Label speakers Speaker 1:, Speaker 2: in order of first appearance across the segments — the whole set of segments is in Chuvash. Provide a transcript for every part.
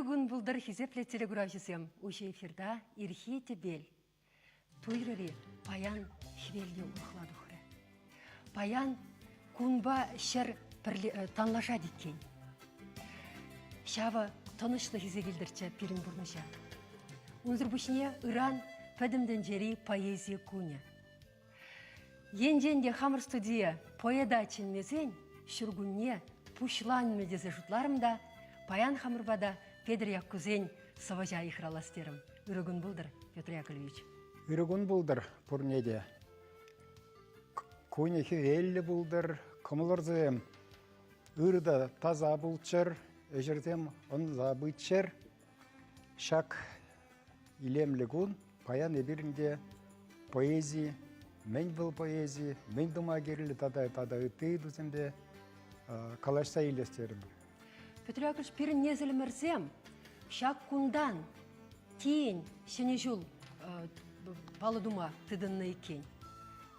Speaker 1: Ырӑ кун пултӑр, хисеплӗ телекуравҫӑсем! Уҫӑ эфирта Ирхи тӗпел. Туйрӑр-и, паян хӗвел те урӑхла тухрӗ. Паян кунпа ҫӗр пӗрле танлашать иккен. Ҫавӑ тӑнӑҫлӑх илсе килтӗрччӗ пирӗн пурнӑҫа. Унсӑр пуҫне ыран Пӗтӗм тӗнчери поэзи кунӗ. Енчен те хамӑр студие поэта чӗнмесен ҫуркунне пуҫланмӗ тесе шутларӑм та паян хамӑр пата Петӗр Яккусен сӑвӑҫа йыхралас терӗм. Ырӑ кун пултӑр, Петр Яковлевич.
Speaker 2: Ырӑ кун пултӑр пурне те. Кунӗ хӗвеллӗ пултӑр, кӑмӑлӑрсем ырӑ та таса пулччӑр, ӗҫӗрсем ӑнса пыччӑр. Ҫак илемлӗ кун паян эпир ӗнтӗ поэзи, мӗн вӑл поэзи, мӗн тума кирлӗ тата тата ытти ыйтусемпе калаҫса илес терӗмӗр.
Speaker 1: Петр Яковлевич, пирӗн несӗлӗмӗрсем ҫак кунтан тин Ҫӗнӗ ҫул паллӑ тума тытӑннӑ иккен.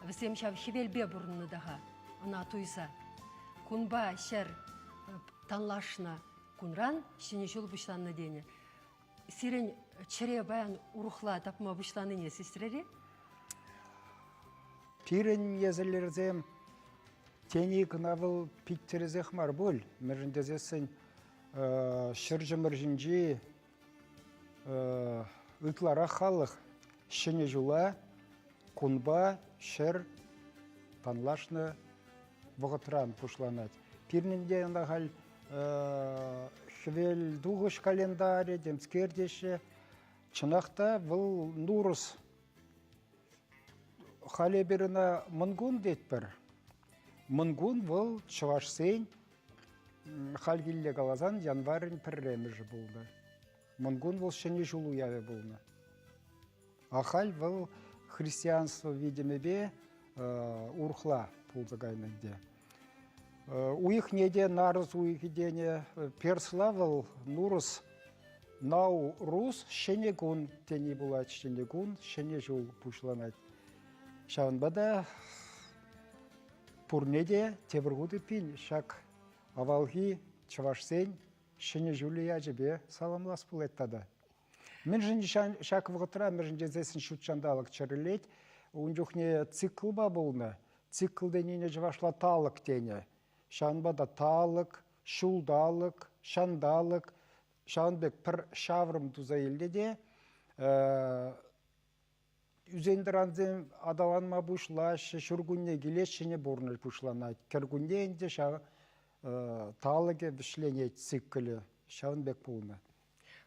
Speaker 1: Вӗсем ҫав хӗвелпе пурӑннӑ та-ха, ӑна туйса. Кунпа ҫӗр танлашнӑ кунран Ҫӗнӗ ҫул пуҫланнӑ тенӗ. Сирӗн чӗре паян урӑхла тапма пуҫланине сисрӗр-и?
Speaker 2: Пирӗн несӗллерсем тени кӑна вӑл пит тӗрӗсех мар пуль. Мӗншӗн тесессӗн ҫӗршывӑмӑр ҫинчи ытларах халӑх Ҫӗнӗ ҫула кунпа ҫӗр танлашнӑ вӑхӑтран пуҫланать. Пирӗн те ӑна халь хӗвел тухӑҫ календарӗ темскер теҫҫӗ. Чӑнах та вӑл нурӑс. Халь эпир ӑна Мӑнкун тетпӗр. Мӑнкун вӑл чӑвашсен хальхилле каласан январӗн пӗрремӗшӗ пулнӑ. Мӑнкун вӑл Ҫӗнӗ ҫул уявӗ пулнӑ. Ахаль вӑл христианство витӗмӗпе урӑхла пулса кайнӑ ӗнтӗ. Уйӑхне те нарӑс уйӑхӗ тенӗ. Персла вӑл нурӑс нау рус ҫӗнӗ кун тени пулать. Ҫӗнӗ кун, ҫӗнӗ ҫул пуҫланать. Ҫавӑнпа та пурне те тепӗр хут эппин ҫак авалхи чӑвашсен Ҫӗнӗ ҫулӗ ячӗпе саламлас пулать тата. Мӗншӗн ҫак вӑхӑтра, мӗншӗн тесессӗн ҫут ҫанталӑк чӗрӗлет, ун чухне циклпа пулнӑ. Цикл тенине чӑвашла талӑк тенӗ. Ҫавӑнпа та талӑк, ҫулталӑк, ҫанталӑк ҫавӑн пек пӗр ҫаврӑм туса илнӗ те ӳсен-тӑрансем аталанма пуҫлаҫҫӗ, ҫуркунне килет, ҫӗнӗ пурнӑҫ пуҫланать. Кӗркунне ӗнтӗ ҫав талӑкӗ вӗҫленет циклӗ. Ҫавӑн пек пулнӑ.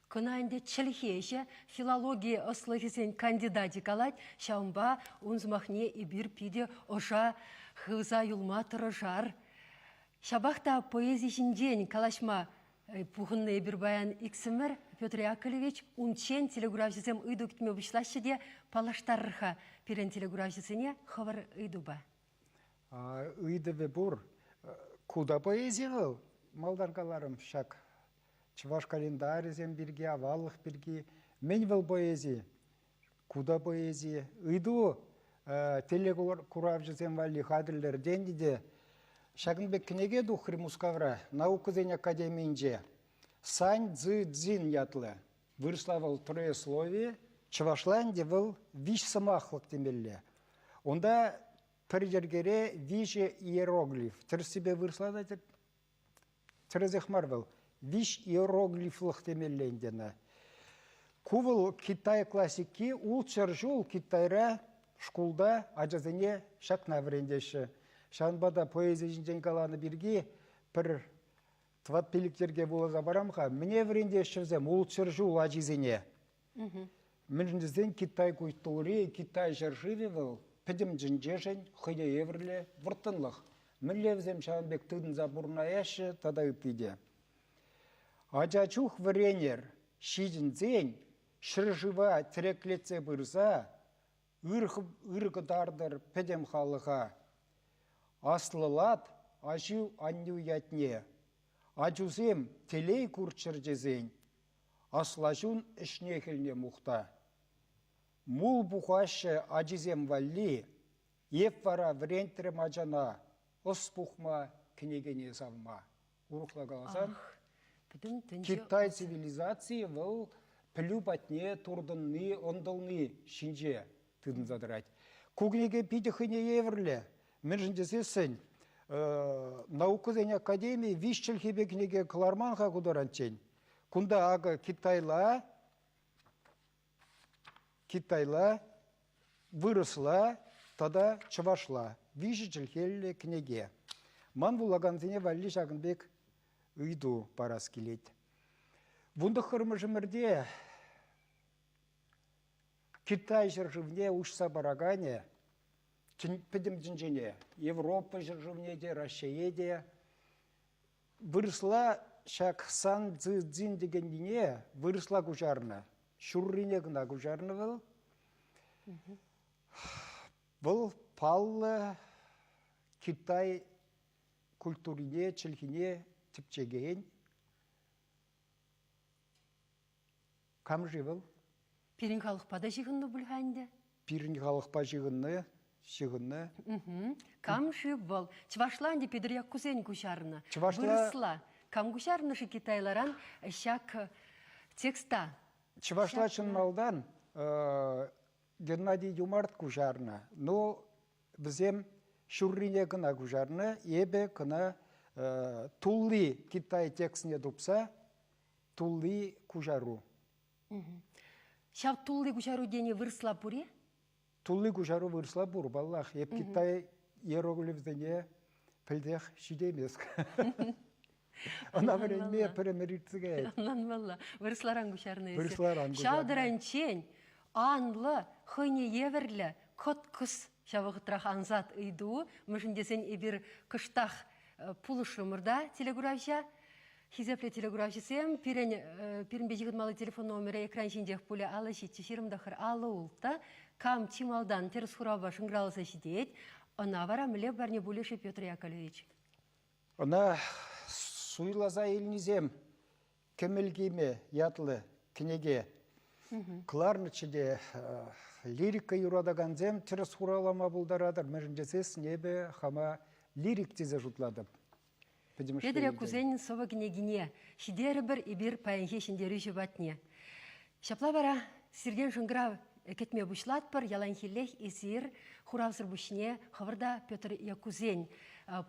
Speaker 1: Кӑна ӗнтӗ чӗлхеҫӗ, филологи ӑслӑхӗсен кандидачӗ калать, ҫавӑнпа ун сӑмахне эпир питӗ ӑша хывса юлма тӑрӑшар. Ҫапах та поэзи ҫинчен калаҫма пухӑннӑ эпир паян иксӗмӗр, Петр Яковлевич, унччен телекуравҫӑсем ыйту кӗтме пуҫлаҫҫӗ те паллаштарӑр-ха пирӗн телекуравҫӑсене хӑвӑр ыйтупа.
Speaker 2: Ыйтӑвӗ пур. Ку та поэзи вӑл. Малтан каларӑм ҫак чӑваш календарӗсем пирки, аваллӑх пирки. Мӗн вӑл поэзи? Ку та поэзи. Ыйту телекуравҫӑсем валли хатӗрлӗр тенӗ те ҫакӑн пек кӗнеке тухрӗ Мускавра Наукӑсен академийӗнче. Сань Цзы Цзин ятлӑ. Вырӑсла вӑл троесловие, чӑвашла ӗнтӗ вӑл виҫ сӑмахлӑх темелле. Унта пӗр йӗркере виҫӗ иероглиф. Тӗрӗссипе вырӑсла та тӗрӗсех мар вӑл. Виҫ иероглифлӑх темелле ӗнтӗ ӑна. Ку вӑл Китай классики ултҫӗр ҫул Китайра шкулта ачасене ҫакна вӗрентеҫҫӗ. Ҫавӑнпа та поэзи ҫинчен каланӑ пирки пӗр тӑват-пилӗк йӗрке вуласа парам-ха. Мӗне вӗрентеҫҫӗ вӗсем ултҫӗр ҫул ачисене? Мӗншӗн тесен Китай культури, Китай ҫӗршывӗ вӑл пӗтӗм тӗнчешӗн хӑйне евӗрлӗ вӑрттӑнлӑх. Мӗнле вӗсем ҫавӑн пек тытӑнса пурӑнаяҫҫӗ тата ытти те. Ача чух вӗренер, ҫитӗнсен ҫӗршыва тӗреклетсе пырса ыр кӑтартӑр пӗтӗм халӑха. Аслӑлат аҫу-аннӳ ятне. Ачусем телей курччӑр тесен Аслаҫун ӗҫне-хӗлне мухта. Мул пухаҫҫӗ ачисем валли, эп вара вӗрентрӗм ачана ӑс пухма, кӗнекене савма. Урӑхла каласан...
Speaker 1: Ах, Пӗтӗм тӗнче
Speaker 2: Китай цивилизацийӗ вӑл пӗлӳ патне туртӑнни, ӑнтӑлни ҫинче тытӑнса тӑрать. Ку кӗнеке питӗ хӑйне евӗрлӗ. Мӗншӗн тесессӗн наукӑсен академийӗ виҫ чӗлхепе кӗнеке кӑларман-ха ку таранччен. Кунта акӑ китайла, китайла, вырӑсла тата чӑвашла виҫӗ чӗлхеллӗ кӗнеке. Ман вулакансене валли ҫакӑн пек ыйту парас килет. Вунтӑххӑрмӗш ӗмӗрте Китай ҫӗршывне уҫса параканӗ пӗтӗм тӗнчене, Европа ҫӗршывне те, Раҫҫее те вырӑсла ҫак Сан Цзи Цзин текеннине вырӑсла куҫарнӑ. Ҫуррине кӑна куҫарнӑ вӑл. Вӑл паллӑ Китай культурине, чӗлхине тӗпчекен Кам-ши вӑл?
Speaker 1: Пирӗн халӑхпа та ҫыхӑннӑ пуль-ха ӗнтӗ.
Speaker 2: Пирӗн халӑхпа ҫыхӑннӑ, ҫыхӑннӑ.
Speaker 1: Кам-ши вӑл? Чӑвашла ӗнтӗ Петӗр Яккусен куҫарнӑ.
Speaker 2: Чӑвашла...
Speaker 1: Вырӑсла. Кам куҫарнӑ-ши китайларан ҫак текста?
Speaker 2: Чӑвашла чӑн малтан Геннадий Юмарт куҫарнӑ. Ну, вӗсем ҫуррине кӑна куҫарнӑ. Эпӗ кӑна тулли Китай текстне тупса тулли куҫару.
Speaker 1: Ҫав тулли куҫару тени вырӑсла пур-и?
Speaker 2: Тулли куҫару вырӑсла пур, паллах. Эп Китай иероглифсене пӗлтех ҫитеймест. Ӑна вӗренме пӗр ӗмӗр иртсе каять.
Speaker 1: Ӑнланмалла. Вырӑсларан куҫарнӑ эсир.
Speaker 2: Вырӑсларан куҫарнӑ.
Speaker 1: Ҫав таранччен анлӑ, хӑйне евӗрлӗ, кӑткӑс ҫав вӑхӑтрах ансат ыйту. Мӗншӗн тесен эпир кӑштах пулӑшрӑмӑр та телекуравҫа. Хисеплӗ телекуравҫӑсем, пирӗн пирӗнпе ҫыхӑнмалли телефон номерӗ экран ҫинчех пулӗ 57 29 56. Кам чи малтан тӗрӗс хуравпа шӑнкӑравласа ҫитет, ӑна вара мӗнле парне пулӗ-ши Петр Яковлевич?
Speaker 2: Ӑна суйласа илнисем Кӗмӗл кимӗ ятлӑ кӗнеке кӑларнӑччӗ те лирика юратакансем тӗрӗс хуравлама пултаратӑр. Мӗншӗн тесессӗн эпӗ хама лирик тесе шутлатӑп.
Speaker 1: Петӗр Яккусен сӑвӑ кӗнекине ҫитерӗпӗр эпир паянхи ҫӗнтерӳҫӗ патне. Ҫапла вара сиртен шӑнкӑрав кӗтме пуҫлатпӑр. Яланхиллех эсир хуравсӑр пуҫне хӑвӑр та Петр Яккусен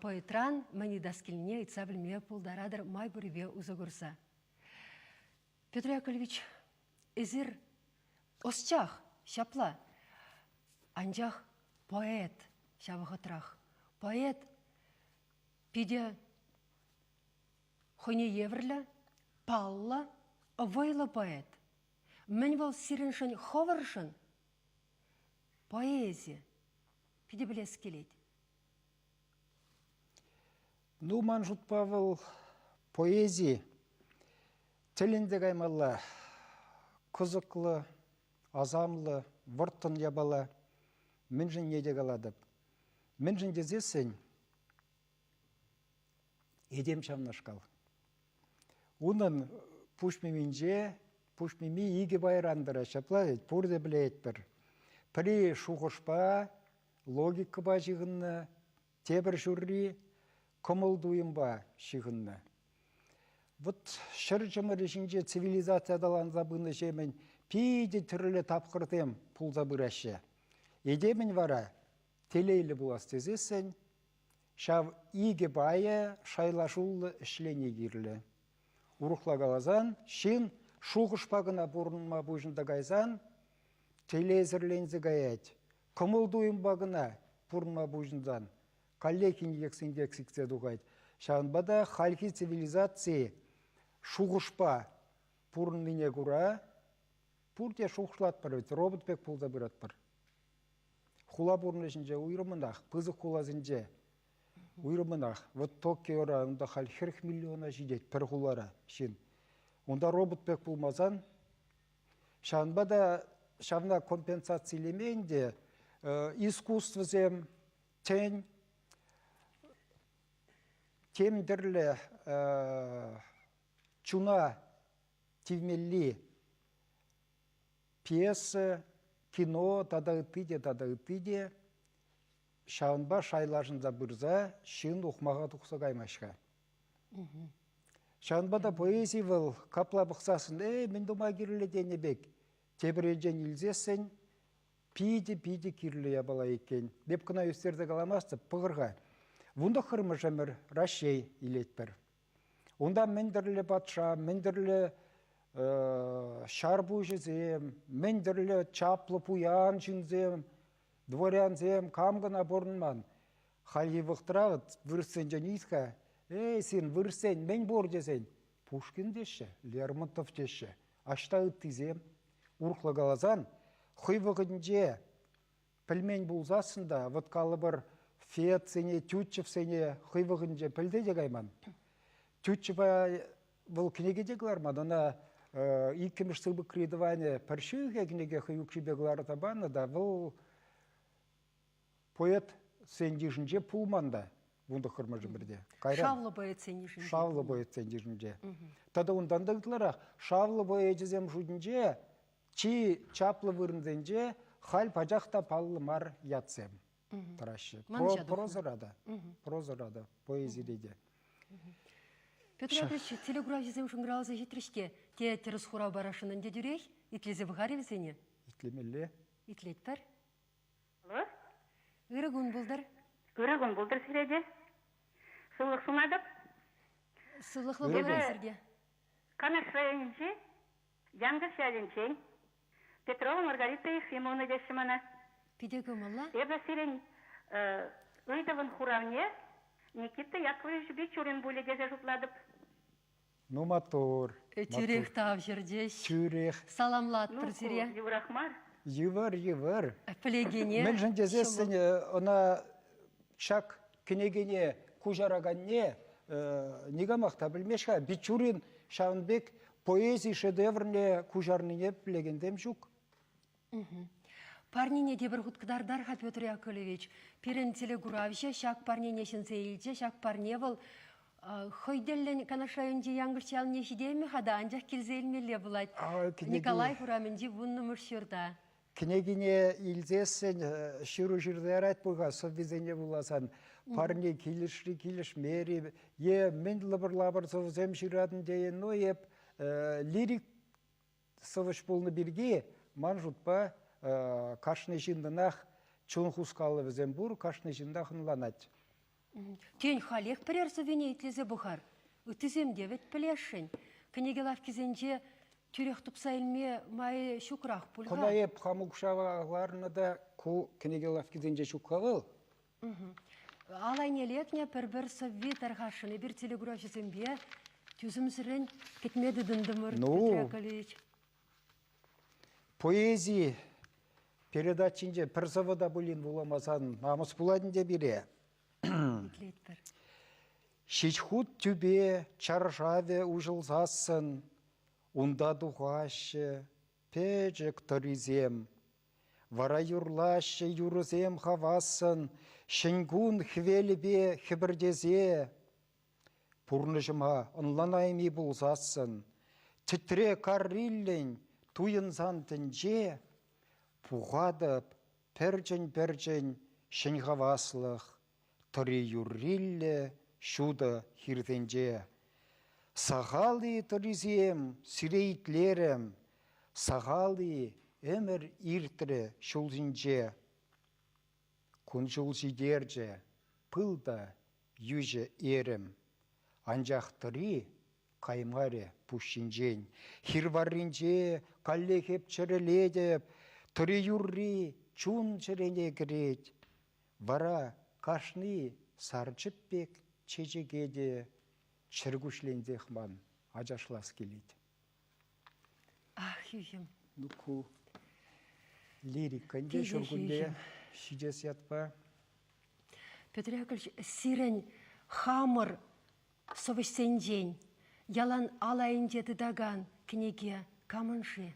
Speaker 1: поэтран мӗн ыйтас килнине ыйтса пӗлме пултаратӑр май пуррипе усӑ курса. Петр Яковлевич, эсир ӑсчах, ҫапла. Анчах поэт ҫав вӑхӑтрах. Поэт питӗ хӑйне евӗрлӗ, паллӑ, вӑйлӑ поэт. Мӗн вӑл сирӗншӗн хӑвӑршӑн? Поэзи. Питӗ пӗлес килет.
Speaker 2: Ну, ман шутпа вӑл поэзи тӗлӗнсе каймалла кӑсӑклӑ, асамлӑ, вӑрттӑн япала. Мӗншӗнне те калатӑп. Мӗншӗн тесессӗн этем ҫавнашкал. Унӑн пуҫ миминче пуҫ мими икӗ пайран тӑрать. Ҫапла вӗт, пурте пӗлетпӗр. Пӗри шухӑшпа, логикӑпа ҫыхӑннӑ, тепӗр ҫурри кӑмӑл-туйӑмпа ҫыхӑннӑ. Вӑт ҫӗр чӑмӑрӗ ҫинче цивилизаци аталанса пынӑҫемӗн питӗ тӗрлӗ тапхӑрсем пулса пыраҫҫӗ. Этемӗн вара телейлӗ пулас тесессӗн ҫав икӗ пайӗ шайлашуллӑ ӗҫлени кирлӗ. Урӑхла каласан, ҫын шухӑшпа кӑна пурӑнма пуҫӑнса кайсан телейсӗрленсе каять. Кӑмӑл-туйӑмпа кӑна пурӑнма пуҫӑнсан каллех инкек-синкек сиксе тухать. Ҫавӑнпа та хальхи цивилизаци шухӑшпа пурӑннине кура пурте шухӑшлатпӑр вӗт, робот пек пулса пыратпӑр. Хула пурнӑҫӗнче уйрӑммӑнах, пысӑк хуласенче уйрӑммӑнах. Вот Токиора унта халь 40 миллиона ҫитет пӗр хулара ҫын. Унта робот пек пулмасан, ҫавӑнпа та ҫавна компенсацилеме ӗнтӗ искусствӑсем, тӗн, тем тӗрлӗ чуна тивмелли пьеса, кино тата ытти те, тата ытти те ҫавӑнпа шайлашӑнса пырса ҫын ухмаха тухса каймасть-ха. Ҫавӑнпа та поэзи вӑл капла пӑхсассӑн, эй, мӗн тума кирлӗ тенӗ пек, тепӗр енчен илсессӗн питӗ-питӗ кирлӗ япала иккен. Эп кӑна ӳстерсе каламастӑп, пӑхӑр-ха. Вунтӑххӑрмӗш ӗмӗр Раҫҫей илетпӗр. Унта мӗн тӗрлӗ патша, мӗн тӗрлӗ ҫар пуҫӗсем, мӗн тӗрлӗ чаплӑ пуян ҫынсем, дворянсем, кам кӑна пурӑнман. Хальхи вӑхӑтра вот вырӑссенчен ыйт-ха, эй, сын, вырӑссен мӗн пур тесен, Пушкин теҫҫӗ, Лермонтов теҫҫӗ. Аҫта ыттисем? Урӑхла каласан, хӑй вӑхӑтӗнче пӗлмен пулсассӑн та, вӑт калӑпӑр, Фетсене, Тютчевсене хӑй вӑхӑтӗнче пӗлсе те кайман. Тютчева вӑл кӗнеке те кӑларман, ӑна иккӗмӗш сыпӑкри тӑванӗ пӗр ҫӳхе кӗнеке хӑй укҫипе кӑларса панӑ та, вӑл поэтсен йышӗнче пулман та вунтӑххӑрмӗш ӗмӗрте.
Speaker 1: Кайран, шавлӑ поэтсен йышӗнче.
Speaker 2: Шавлӑ поэтсен йышӗнче. Тата унтан та ытларах шавлӑ поэчӗсем шутӗнче чи чаплӑ вырӑнсенче халь пачах та паллӑ мар ятсем тӑраҫҫӗ. Прозӑра та, прозӑра та, поэзире те.
Speaker 1: Петр Яковлевич, телекуравҫӑсем шӑнкӑравласа ҫитрӗҫ-ҫке. Те тӗрӗс хурав парасшӑн ӗнтӗ тӳрех? Итлесе пӑхар-и вӗсене?
Speaker 2: Итлемелле.
Speaker 1: Итлетпӗр.
Speaker 3: Алло.
Speaker 1: Ырӑ кун пултӑр.
Speaker 3: Ырӑ кун пултӑр сире те. Сывлӑх сунатӑп.
Speaker 1: Сывлӑхлӑ пултӑр сирте.
Speaker 3: Канаш районӗнчи Янкӑш ялӗнчен Петрова Маргарита Ефимовна теҫҫӗ мана.
Speaker 1: Питӗ кӑмӑллӑ.
Speaker 3: Эпӗ сирӗн ыйтӑвӑн хуравне Никита Яковлевич Бичурин пулӗ тесе шутлатӑп.
Speaker 2: Ну, маттур.
Speaker 1: Тӳрех тавҫӑрчӗҫ.
Speaker 2: Тӳрех.
Speaker 1: Саламлатпӑр сире.
Speaker 3: Ну, йывӑрах мар.
Speaker 2: Йывӑр, йывӑр.
Speaker 1: Пӗлекене.
Speaker 2: Мӗншӗн тесессӗн ӑна ҫак кӗнекене куҫараканне никамах та пӗлмест-ха. Бичурин ҫавӑн пек поэзи шедеврне куҫарнине пӗлекенсем ҫук.
Speaker 1: Парнене тепӗр хут кӑтартар-ха, Петр Яковлевич. Пирӗн телекуравҫӑ ҫак парнене ҫӗнсе илчӗ. Ҫак парне вӑл хӑй тӗллӗн Канаш районӗнчи Янкӑлч ялне ҫитеймӗ-ха та, анчах килсе илмелле пулать. Николаев урамӗнчи вуннӑмӗш ҫурта.
Speaker 2: Кӗнекине илсессӗн ҫыру ҫырса ярать пуль-ха сӑввисене вуласан. Парне килӗшри, килӗшмери е мӗн лӑпӑр-лапӑр сӑвӑсем ҫыратӑн тейӗн. Ну, эп лирик сӑвӑҫ пулнӑ пирки ман шутпа кашни ҫыннӑнах чун хускалӑвӗсем пур, кашни ҫыннах ӑнланать.
Speaker 1: Тен, халех пӗрер сӑввине итлесе пӑхар. Ыттисем те вӗт пӗлесшӗн. Кӗнеке лавккисенче тӳрех тупса илме май ҫукрах пуль-ха.
Speaker 2: Кӑна эп хам укҫа ларнӑ та ку кӗнеке лавккисенче ҫук-ха вӑл.
Speaker 1: Ал айне лекнӗ пӗр-пӗр сӑвви тархасшӑн. Эпир телекуравҫӑсемпе тӳсӗмсӗррӗн кӗтме тытӑнтӑмӑр,
Speaker 2: ну,
Speaker 1: Петр Яковлевич.
Speaker 2: Поэзи передачинче пӗр сӑвӑ та пулин вуламасан намӑс пулать ӗнтӗ пире.
Speaker 1: Итлетпӗр.
Speaker 2: Ҫич хут тӳпе чаршавӗ уҫӑлсассӑн унта тухаҫҫӗ пӗчӗк тӑрисем. Вара юрлаҫҫӗ юрӑсем хавассӑн, ҫӗн кун хӗвелӗпе хӗпӗртесе. Пурнӑҫӑма ӑнланайми пулсассӑн, тӗтре карриллӗн туйӑнсан тӗнче, пухатӑп пӗрчӗн-пӗрчӗн ҫӗн хаваслӑх, тӑри юрриллӗ ҫутӑ хирсенче. Сахал-и тӑрисем сире итлерӗм, сахал-и ӗмӗр иртрӗ ҫул ҫинче. Кун-ҫул ҫитерчӗ, пыл та йӳҫӗ эрӗм. Анчах тӑри каймарӗ пуҫ ҫинчен. Хир варринче каллех эп чӗрӗлетӗп, тӑри юрри чун-чӗрене кӗрет. Вара кашни сар чӗп пек чечеке те чӗркуҫленсех ман ачашлас килет.
Speaker 1: Ах, хӳхӗм.
Speaker 2: Ну ку лирика ӗнтӗ ҫуркунне ҫитес ятпа.
Speaker 1: Петр Яковлевич, сирӗн хамӑр сӑвӑҫсенчен ялан ал айӗнче тытакан кӗнеке камӑн-ши?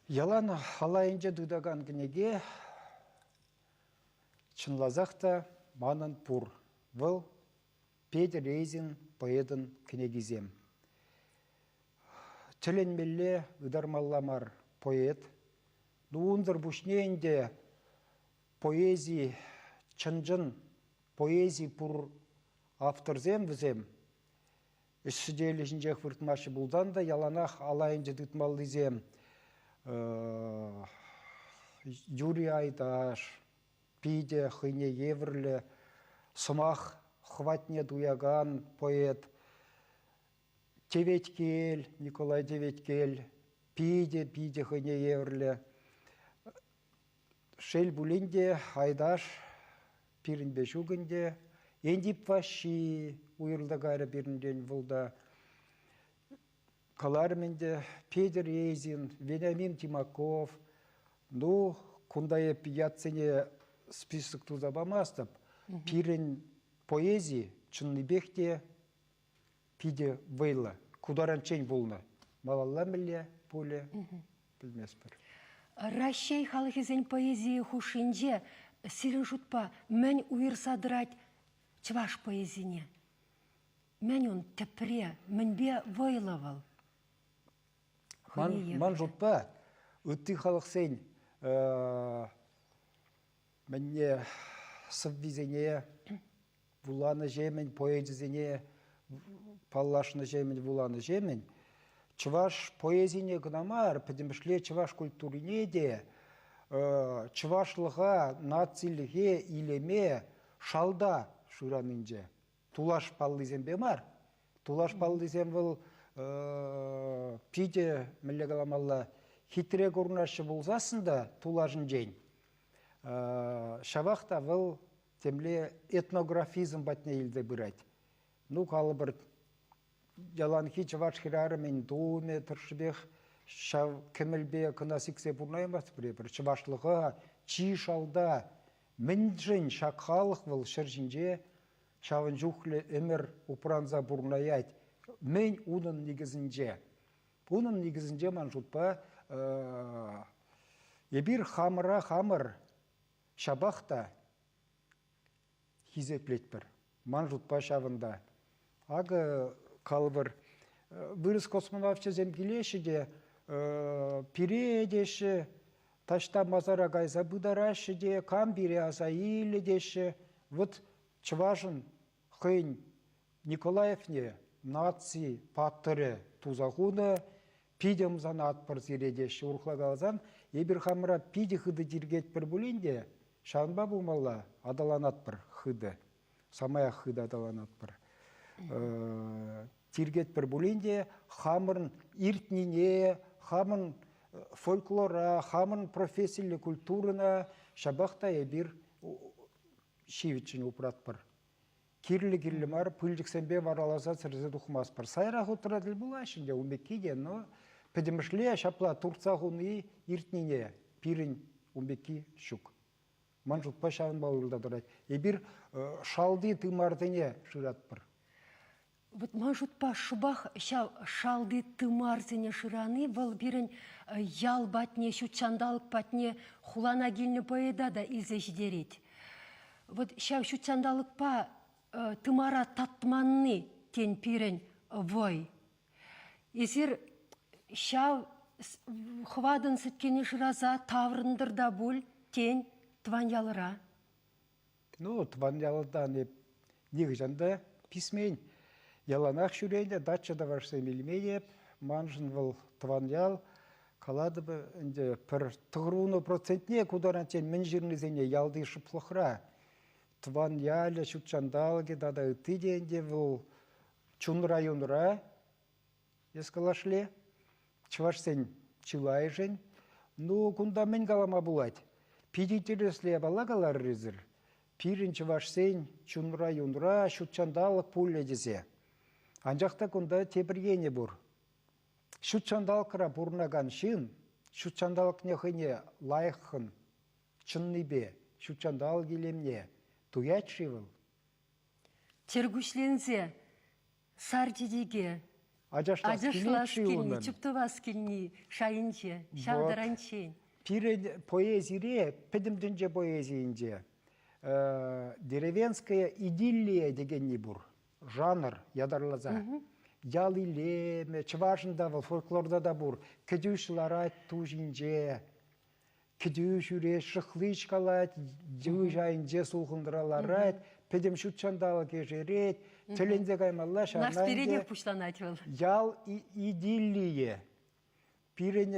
Speaker 2: Ялан ал айӗнче тытакан кӗнеке чӑнласах та манӑн пур. Вӑл Петӗр Эйзин поэтӑн кӗнекисем. Тӗлӗнмелле ытармалла мар поэт. Ну, унсӑр пуҫне ӗнтӗ поэзи, чӑн-чӑн поэзи пур авторсем вӗсем. Ӗҫ сӗтелӗ ҫинчех выртмаҫҫӗ пулсан та яланах ал айӗнче тытмаллисем Юрий Айташ, питӗ хӑйне евӗрлӗ сӑмах хӑватне туякан поэт Теветкел, Николай Теветкел питӗ-питӗ хӑйне евӗрлӗ. Шел пулин те, Айташ пирӗнпе ҫук ӗнтӗ. Энтип Ваҫҫи уйрӑлса кайрӗ пирӗнтен вӑл та. Каларӑм ӗнтӗ, Петӗр Эйзин, Вениамин Тимаков. Ну, кунта эп ятсене список туса памастӑп. Пирӗн поэзи чӑннипех те питӗ вӑйлӑ. Ку таранччен пулнӑ. Малалла мӗнле пулӗ, пӗлместпӗр.
Speaker 1: Раҫҫей халӑхӗсен поэзийӗ хушшинче сирӗн шутпа мӗн уйӑрса тӑрать чӑваш поэзине? Мӗн ун тӗпре, мӗнпе вӑйлӑ вӑл?
Speaker 2: Ман, ман шутпа, ытти халӑхсен мӗнне сӑввисене вуланӑҫемӗн, поэчӗсене паллашнӑҫемӗн, вуланӑҫемӗн чӑваш поэзине кӑна мар, пӗтӗмӗшле чӑваш культурине те, чӑвашлӑха, нацилӗхе, илеме шалта шыранинче. Тулаш паллисемпе мар. Тулаш паллисем вӑл питӗ, мӗнле каламалла, хитре курӑнаҫҫӗ пулсассӑн та тулашӗнчен. Ҫавах та вӑл темле этнографизм патне илсе пырать. Ну, калӑпӑр, яланхи чӑваш хӗрарӑмӗн тумӗ тӑршшӗпех ҫав кӗмӗлпе кӑна сиксе пурӑнаймастпӑр эпир. Чӑвашлӑха чи шалта мӗншӗн ҫак халӑх вӑл ҫӗр ҫинче ҫавӑн чухлӗ ӗмӗр упранса пурӑнаять? Мӗн унӑн никӗсӗнче? Унӑн никӗсӗнче, ман шутпа, эпир хамӑра хамӑр Ҫапах та хисеплетпӗр. Ман шутпа ҫавӑнта. Акӑ, калӑпӑр, вырӑс космонавчӗсем килеҫҫӗ те пире теҫҫӗ, таҫта масара кайса пытараҫҫӗ те, кам пире аса илӗ теҫҫӗ. Вот чӑвашӑн хӑйӗн Николаевне наци паттӑрӗ туса хунӑ, питӗ ӑмсанатпӑр сире теҫҫӗ. Урӑхла каласан, эпир хамӑра питӗ хытӑ тиркетпӗр пулин те, ҫавӑнпа пулмалла аталанатпӑр хытӑ, самаях хытӑ аталанатпӑр. Тиркетпӗр пулин те, хамӑрӑн иртнине, хамӑн фольклора, хамӑн профессиллӗ культурӑна ҫапах та эпир ҫивӗччӗн упратпӑр. Кирлӗ-кирлӗ мар пылчӑксемпе вараласа сӗрсе тухмастпӑр. Сайра хутра тӗл пулаҫҫӗ ӗнтӗ ун пекки те, но пӗтӗмӗшле ҫапла туртса хуни иртнине пирӗн ун пекки ҫук. Ман шутпа ҫавӑнпа уйрӑлса тӑрать. Эпир шалти тымарсене шыратпӑр.
Speaker 1: Вот ман шутпа шӑпах ҫав шалти тымарсене шырани вӑл пирӗн ял патне, ҫут ҫанталӑк патне хулана килнӗ поэта та илсе ҫитерет. Вот ҫав ҫут ҫанталӑкпа тымара татманни тен пирӗн вӑй. Эсир ҫав хӑватӑн сӗткене шыраса таврӑнтӑр та пуль, тен, тӑван ялӑра.
Speaker 2: Ну, тӑван ялтан эп нихӑҫан та писмен. Яланах ҫӳренӗ, дача таврашсем илмен эп. Маншӑн вӑл тӑван ял. Калатӑп ӗнтӗ, пӗр тӑхӑрвунӑ процентне ку таранччен мӗн ҫырнисене ялти шӑплӑхра тӑван ялӗ, ҫутҫанталӑкӗ тата ытти те ӗнтӗ вӑл чун районра эс калашле, чӑвашсен чылайӑшӗн. Ну, кунта мӗн калама пулать? Питӗ интереслӗ япала каларӑр эсир. Пирӗн чӑвашсен чунра-юнра ҫутҫанталӑк пулӗ тесе. Анчах та кунта тепӗр енӗ пур. Ҫутҫанталӑкра пурӑнакан ҫын ҫутҫанталӑкне хӑйне лайӑххӑн, чӑннипе ҫутҫанталӑк илемне туять-ши вӑл?
Speaker 1: Чӗркуҫленсе Сар чечеке
Speaker 2: ачашлас
Speaker 1: килни, чуптӑвас килни шайӗнче ҫав таранччен.
Speaker 2: Пирӗн поэзире, пӗтӗм тӗнче поэзийӗнче деревенская идиллия текенни пур. Жанр ятарласа. Ял илемӗ, чӑвашӑн та вӑл фольклорта та пур. Кӗтӳҫ ларать ту ҫинче. Кӗтӳ ҫӳрет, шӑхлич калать, йывӑҫ айӗнче сулхӑнра ларать, пӗтӗм ҫут ҫанталӑк ешерет, тӗлӗнсе каймалла ҫавна
Speaker 1: Нарспиренех пуҫланать вӑл.
Speaker 2: Ял идиллийӗ. Пирӗн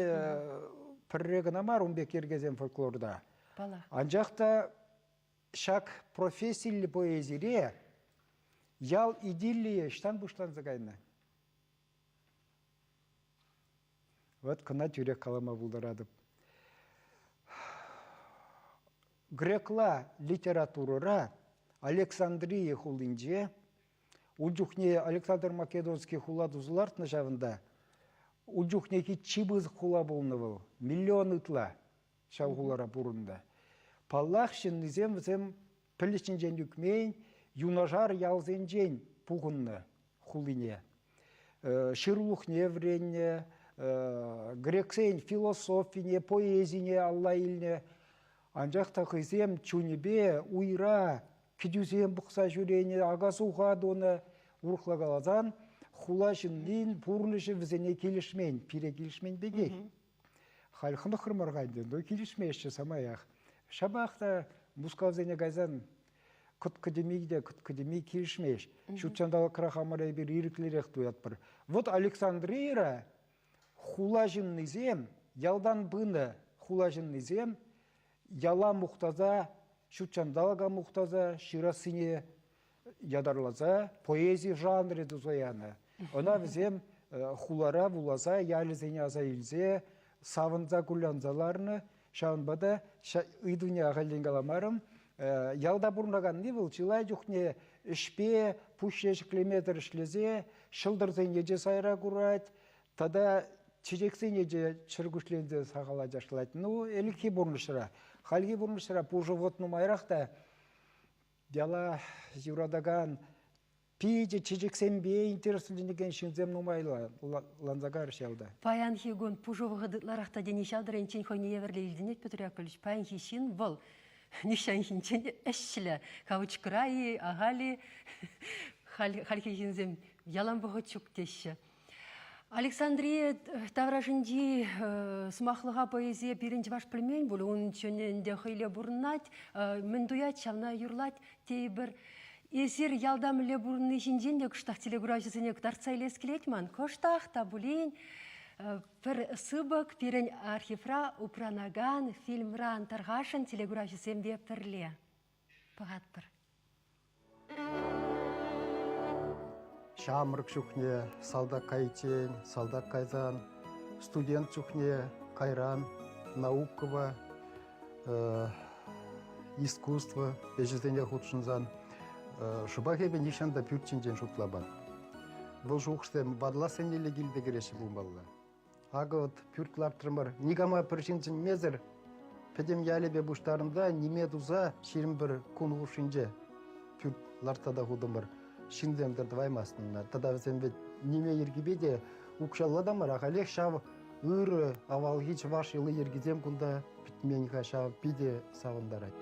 Speaker 2: пӗрре кӑна мар ун пек йӗркесем фольклорта.
Speaker 1: Паллах.
Speaker 2: Анчах та ҫак профессиллӗ поэзире ял идиллийӗ ӑҫтан пуҫланса кайнӑ? Вот кӑна тӳрех калама пултаратӑп. Грекла литературӑра Александрия хулинче ун чухне Александр Македонский хула туса лартнӑ ҫавӑнта. Ун чухнехи чи пысӑк хула пулнӑ вӑл. Миллион ытла ҫав хулара пурӑннӑ. Паллах, ҫыннисем вӗсем пӗлӗҫӗнчен ӳкмен, юнашар ялсенчен пухӑннӑ хулине. Ҫырулӑхне вӗреннӗ, грексен философине, поэзине алла илнӗ. Анчах та хӑйсем чунӗпе уйра кӗтӳсем пӑхса ҫӳренӗ, ака-суха тунӑ. Урӑхла каласан, хула ҫыннин пурнӑҫӗ вӗсене килӗшмен, пире килӗшмен пекех. Халь хӑнӑхрӑмӑр-ха ӗнтӗ, но килӗшмеҫҫӗ самаях. Ҫапах та Мускавсене кайсан кӑткӑ-тӗми те кӑткӑ-тӗми килӗшмест. Ҫут ҫанталӑкра хамӑр эпир ирӗклӗрех туятпӑр. Вот Александрияра хула ҫыннисем, ялтан пынӑ хула ҫыннисем яла мухтаса, ҫут ҫанталӑка мухтаса ҫырассине ятарласа поэзи жанрӗ туса янӑ. Ӑна вӗсем хулара вуласа, ялӗсене аса илсе, савӑнса кулянса ларнӑ. Ҫавӑнпа та ыйтуне ахальтен каламарӑм. Ялта пурӑнаканни вӑл чылай чухне ӗҫпе пуҫ ҫӗклеме тӗрӗслесе ҫӑлтӑрсене те сайра курать, тата чечексене те чӗркуҫленсе сахал ачашлать. Ну, ӗлӗкхи пурнӑҫра. Хальхи пурнӑҫра пушӑ вӑхӑт нумайрах та яла юратакан питӗ чечексемпе интересленекен ҫынсем нумайланса карӗҫ ялта.
Speaker 1: Паянхи кун пушӑ вӑхӑт ытларах та тени ҫав тӑрӑнчен хӑйне евӗрлӗ илтӗнет, Петр Яковлевич. Паянхи ҫын вӑл нихҫанхинчен ӗҫлӗ. Кавычкӑра-и, ахаль-и, хальхи ҫынсем ялан вӑхӑт ҫук теҫҫӗ. Александрия таврашӗнчи сӑмахлӑха поэзие пирӗн чӑваш пӗлмен пуль, ун чунӗ ӗнтӗ хӑйле пурӑнать, мӗн туять, ҫавна юрлать тейӗпӗр. Эсир ялта мӗнле пурӑнни ҫинчен те кӑштах телекуравҫӑсене кӑтартса илес килет ман. Кӑштах та пулин пӗр сыпӑк пирӗн архивра упранакан фильмран тархасшӑн телекуравҫӑсемпе пӗрле пӑхатпӑр.
Speaker 4: Ҫамрӑк чухне салтак кайиччен, салтак кайсан, студент чухне кайран наукӑпа искусство ӗҫӗсене хутшӑнсан шӑпах эпӗ нихҫан та пӳрт ҫинчен шутламан. Вӑл шухӑшсем ватӑлас еннелле килте кӗреҫҫӗ пулмалла. Акӑ вот пӳрт лартрӑмӑр. Никама пӗр ҫын чӗнмесӗр пӗтӗм ялӗпе пуҫтарӑнса ниме туса 21 кун хушшинче пӳрт лартса та хутӑмӑр. Ҫынсем те тӑваймастӑн. Тата вӗсем вӗт ниме йӗркипе те укҫалла та мар, ахалех ҫав ырӑ авалхи чӑваш йӑли-йӗркисем кунта пӗтмен-ха, ҫав питӗ савӑнтарать.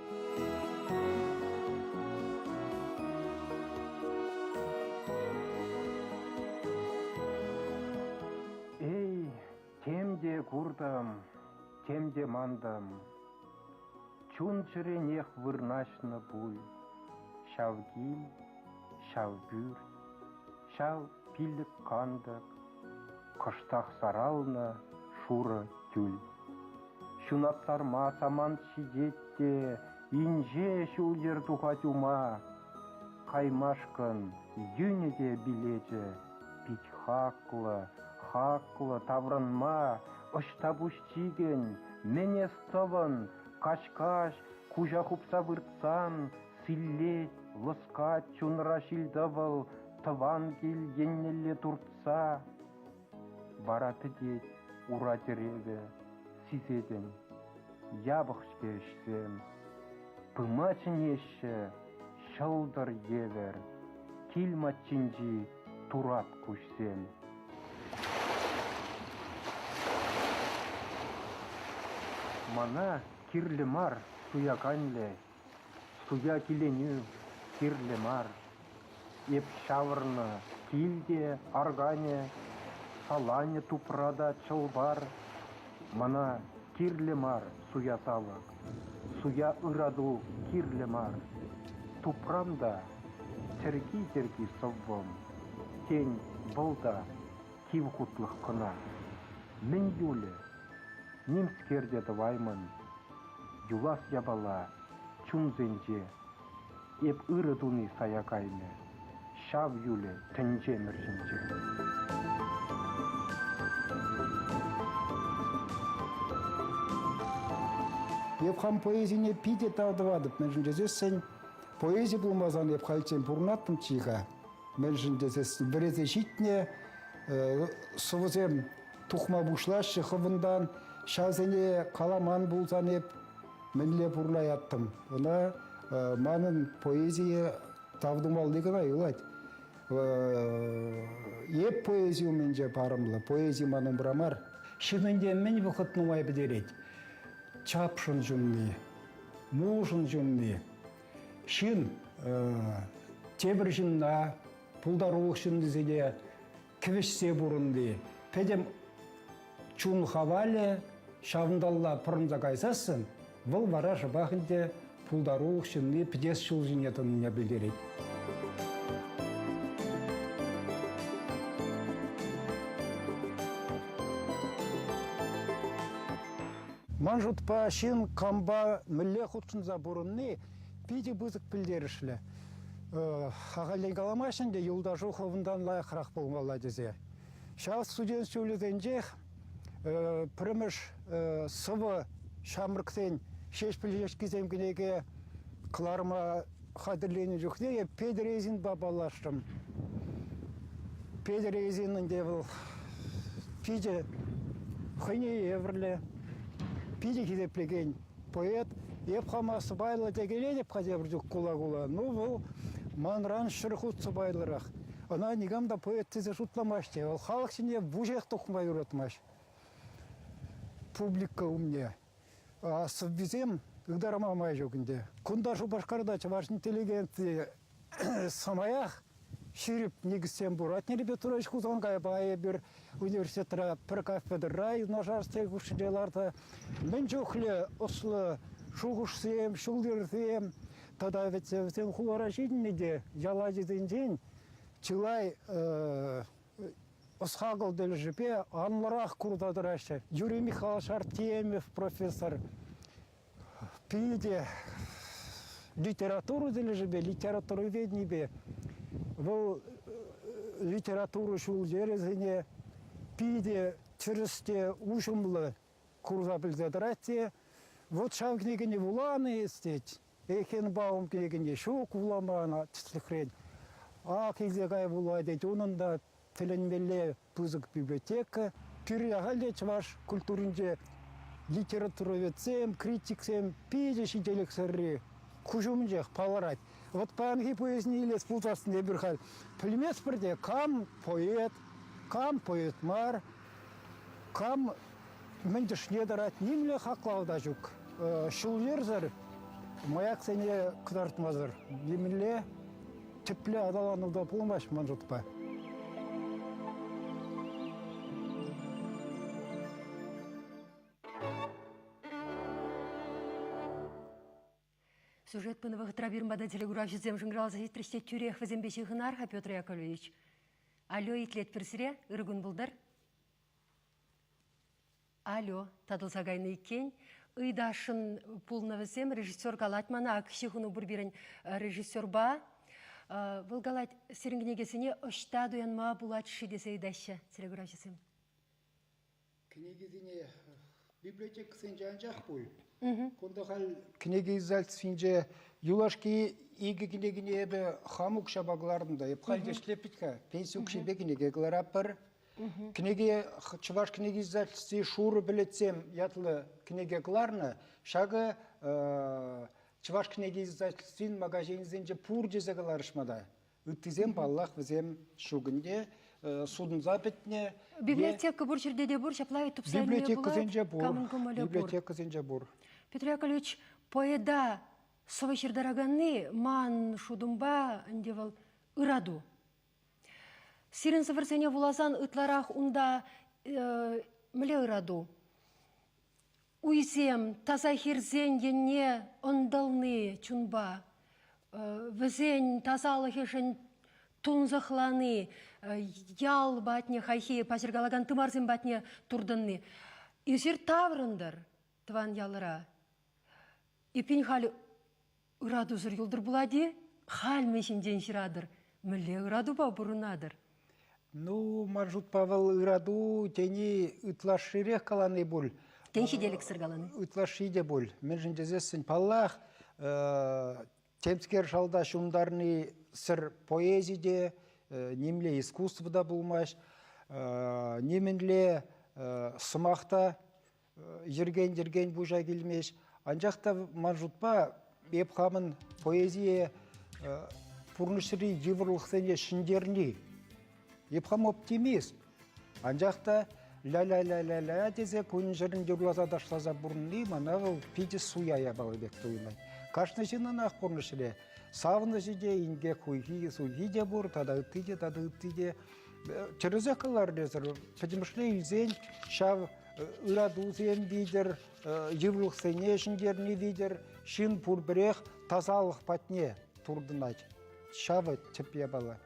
Speaker 5: Эй, тем те куртӑм, тем те мантӑм. Чун-чӗренех вырнаҫнӑ пуль ҫав кил, ҫав пӳрт, ҫав пилӗк кантӑк, кӑштах саралнӑ шурӑ тюль. Ҫунаттарма самант ҫитет те инҫе ҫул-йӗр тухать ума. Каймашкӑн йӳнӗ те билечӗ пит хаклӑ, хаклӑ таврӑнма ӑҫта пуҫ чикӗн, мӗн эс тӑвӑн, каҫ-каҫ куҫа хупса выртсан силлет, лӑскать чунра ҫил-тӑвӑл тӑван кил еннелле туртса. Вара пӗтет ура тӗревӗ, сисетӗн, япӑх-ҫке ӗҫсем. Пыма чӗнеҫҫӗ ҫӑлтӑр евӗр кил маччинчи турат куҫсем. Мана кирлӗ мар суя канлӗх, суя киленӳ кирлӗ мар. Эп ҫавӑрнӑ кил те арканӗ, саланӗ тупра та чӑл-пар. Мана. Кирлӗ мар суя савӑк, суя ырату кирлӗ мар. Тупрам та тӗрки-тӗрки сӑввӑм, тен, вӑл та кив хутлӑх кӑна. Мӗн юлӗ? Нимскер те тӑваймӑн. Юлас япала чунсенче. Эп ырӑ туни сая каймӗ. Ҫав юлӗ тӗнчемӗр ҫинче.
Speaker 2: Эп хам поэзине питӗ тав тӑватӑп, мӗншӗн тесессӗн поэзи пулмасан эп хальччен пурӑнаттӑмччӗ-ха. Мӗншӗн тесессӗн вӗресе ҫитнӗ сӑвӑсем тухма пуҫлаҫҫӗ хӑвӑнтан. Ҫавсене каламан пулсан эп мӗнле пурӑнаяттӑм? Ӑна манӑн поэзие тав тумалли кӑна юлать. Эп поэзи умӗнче парӑмлӑ, поэзи ман умра мар. Ҫын ӗнтӗ мӗн вӑхӑт нумай пӗтерет? Чапшӑн ҫунни, мулшӑн ҫунни. Ҫын тепӗр ҫынна, пултарулӑх ҫыннисене кӗвӗҫсе пурӑнни, пӗтӗм чун хавалӗ ҫавӑнталла пӑрӑнса кайсассӑн, вӑл вара шӑпах ӗнтӗ пултарулӑх ҫынни пӗтес ҫул ҫине тӑнине пӗлтерет. Ман шутпа, ҫын кампа мӗнле хутшӑнса пурӑнни питӗ пысӑк пӗлтерӗшлӗ. Ахальтен каламаҫҫӗ ӗнтӗ юлташу хӑвӑнтан лайӑхрах пулмалла тесе. Ҫав студент ҫулӗсенчех пӗрремӗш сӑвӑ ҫамрӑксен Ҫеҫпӗл ҫеҫкисем кӗнеке кӑларма хатӗрленӗ чухне эп Петӗр Эйзинпа паллашрӑм. Петӗр Эйзин ӗнтӗ вӑл питӗ хӑйне евӗрлӗ, питӗ хисеплекен поэт. Эп хама сӑпайлӑ текелетӗп-ха тепӗр чух кула-кула. Ну, вӑл манран 100 хут сӑпайлӑрах. Ӑна никам та поэт тесе шутламасть те. Вӑл халӑх ҫине вуҫех тухма юратмасть. Публика умне. А сӑввисем ытарма май ҫук ӗнтӗ. Кунта Шупашкарта чӑваш интеллигенцийӗ самаях ҫирӗп никӗссем пур. Атнер Петрович Хусанкайпа эпир университетра пӗр кафедрӑра юнашар сӗтел хушшинче ларса мӗн чухлӗ ӑслӑ шухӑшсем, ҫул-йӗрсем тата вӗт вӗсем хулара ҫитӗннӗ те ял ачисенчен чылай ӑс-хакӑл тӗлӗшӗпе анлӑрах курса тӑраҫҫӗ. Юрий Михайлович Артемьев профессор питӗ литература тӗлӗшӗпе, литературоведенипе вӑл литература ҫул-йӗрӗсене питӗ тӗрӗс те уҫӑмлӑ курса пӗлсе тӑрать те вот ҫав кӗнекене вуланӑ эс тет. Эйхенбаум кӗнекине ҫук вулама ӑна тӗслӗхрен. Ак илсе кай вула тет. Унӑн та тӗлӗнмелле пысӑк библиотека. Пирӗн ахаль те чӑваш культуринче литературоведсем, критиксем питӗ ҫителӗксӗрри куҫ умӗнчех палӑрать. Вот паянхи поэзине илес пулсассӑн эпир халь пӗлместпӗр те, кам поэт, кам поэт мар, кам мӗн тӗшне тӑрать, нимле хаклав та ҫук. Ҫул-йӗрсӗр, маяксене кӑтартмасӑр нимӗнле тӗплӗ аталану та пулмасть ман шутпа.
Speaker 1: Сюжет пынӑ вӑхӑтра пирӗн пата телекуравҫӑсем шӑнкӑравласа ҫитрӗҫ те тӳрех вӗсемпе ҫыхӑнар-ха, Петр Яковлевич. Алло, итлетпӗр сире. Ырӑ кун пултӑр. Алло, татӑлса кайнӑ иккен. Ыйтасшӑн пулнӑ вӗсем. Режиссер калать мана, ак ҫыхӑну пур пирӗн режиссерпа. Вӑл калать, сирӗн кӗнекесене ӑҫта туянма пулать-ши тесе ыйтаҫҫӗ телекуравҫӑсем.
Speaker 2: Кӗнекесене библиотекӑсенче анчах пуль. Кунта халь кӗнеке издательствинче юлашки икӗ кӗнекене эпӗ хам укҫапа кӑлартӑм та. Эп халь те ӗҫлеп вӗт-ха. Пенси укҫипе кӗнеке кӑларатпӑр. Кӗнеке Чӑваш кӗнеке издательстви «Шурӑ пӗлӗтсем» ятлӑ кӗнеке кӑларнӑ. Ҫакӑ Чӑваш кӗнеке издательствин магазинӗсенче пур тесе кӑларӗҫ мана. Ыттисем, паллах, вӗсем ҫук ӗнтӗ, сутӑнса пӗтнӗ.
Speaker 1: Библиотека пур ҫӗрте те пур, ҫапла ведь тупса илме
Speaker 2: Библиотекӑсенче пур.
Speaker 1: Камӑн кӑмӑлӗ пур.
Speaker 2: Библиотекӑсенче пур.
Speaker 1: Петр Яковлевич, поэта сӑвӑ ҫыртараканни ман шутӑмпа ӗнтӗ вӑл ырату. Сирӗн сӑвӑрсене вуласан ытларах унта мӗнле ырату? уйсем таса хирсен енне ӑнтӑлни чунпа, вӗсен тасалӑхӗшӗн тунсӑхлани, ял патне, хайхи паҫӑркалакан тымарсем патне туртӑнни. Эсир таврӑнтӑр тӑван ялӑра. Эппин халь ыратусӑр юлтӑр пулать-и? Халь мӗн ҫинчен ҫыратӑр? Мӗнле ыратупа пурӑнатӑр?
Speaker 2: Ну, ман шутпа вӑл ырату тени ытлашширех калани пуль.
Speaker 1: Тен ҫителӗксӗр калани?
Speaker 2: Ытлашши те пуль. Мӗншӗн тесессӗн, паллах, темскер шалта ҫунтарни сӗр поэзи те, нимле искусство та пулмасть, нимӗнле сӑмах та йӗркен-йӗркен пуҫа килмест. Анчах та ман шутпа эп хамӑн поэзие пурнӑҫри йывӑрлӑхсене ҫӗнтерни. Эп хам оптимист. Анчах та ля-ля-ля-ля-ля тесе кун-ҫӗрӗн юрласа ташласа пурӑнни мана вӑл питӗ суя япала пек туйӑнать. Кашни ҫыннӑнах пурнӑҫре савӑнӑҫӗ те, инкек хуйхи-суйхи те пур, тата ытти те, тата ытти те. Тӗрӗсех каларӑр эсӗр. Пӗтӗмӗшле илсен ҫав ыратусем витӗр, йывӑрлӑхсене ҫӗнтерни витӗр ҫын пурпӗрех тасалӑх патне туртӑнать. Ҫавӑ тӗп япала.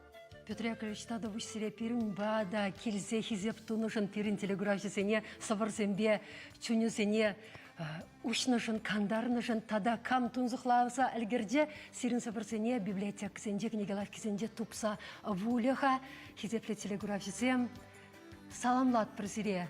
Speaker 1: Петр Яковлевич, татӑвуҫ сире пирӗн пата килсе хисеп тунӑшӑн пирӗн телеграфҫӑсене сӑвӑрсемпе чунӗсене уҫнӑшӑн, кантарнӑшӑн тата кам тунсӑхласа ӗлкӗрчӗ, сирӗн сӑвӑрсене библиотекӑсенче, кӗнеке лавккисенче тупса вулӗ-ха. Хисеплӗ телекуравҫӑсем, саламлатпӑр сире.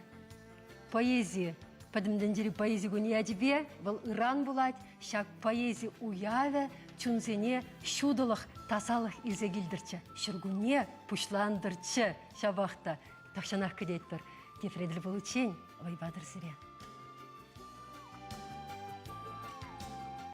Speaker 1: Поэзи, пӗтӗм тӗнчери поэзи кунӗ ячӗпе вӑл ыран пулать. Ҫак поэзи уявӗ чунсене ҫутӑлӑх, тасалӑх илсе килтӗрччӗ. Ҫуркунне пуҫлантӑрччӗ ҫапах та. Тахҫанах кӗтетпӗр. Тепре тӗл пуличчен вӑй патӑр сире.